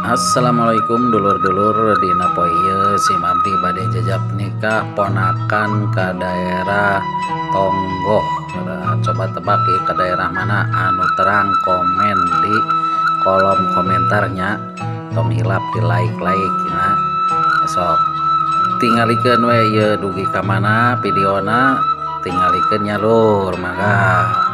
Assalamualaikum dulur-dulur, dina poe ieu sim abdi bade jajap nikah ponakan ka daerah Tonggoh. Coba tebak ya ke daerah mana, anu terang komen di kolom komentarnya, tong hilap di like-like ya. Sok tingalikeun we ieu dugi ka mana videona, tingalikeun nya lur, mangga.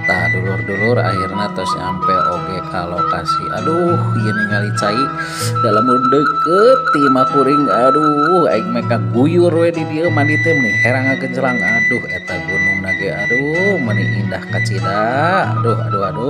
Tah dulur-dulur akhirnya tos nyampe oge ka lokasi. Aduh, ieu ningali cai dalam deket ti kuring. Aduh, aing meh kaguyur we di dieu mandi teh meni herang ngagenjelang. Aduh, eta gunungna ge aduh meni indah kacida. Aduh aduh aduh.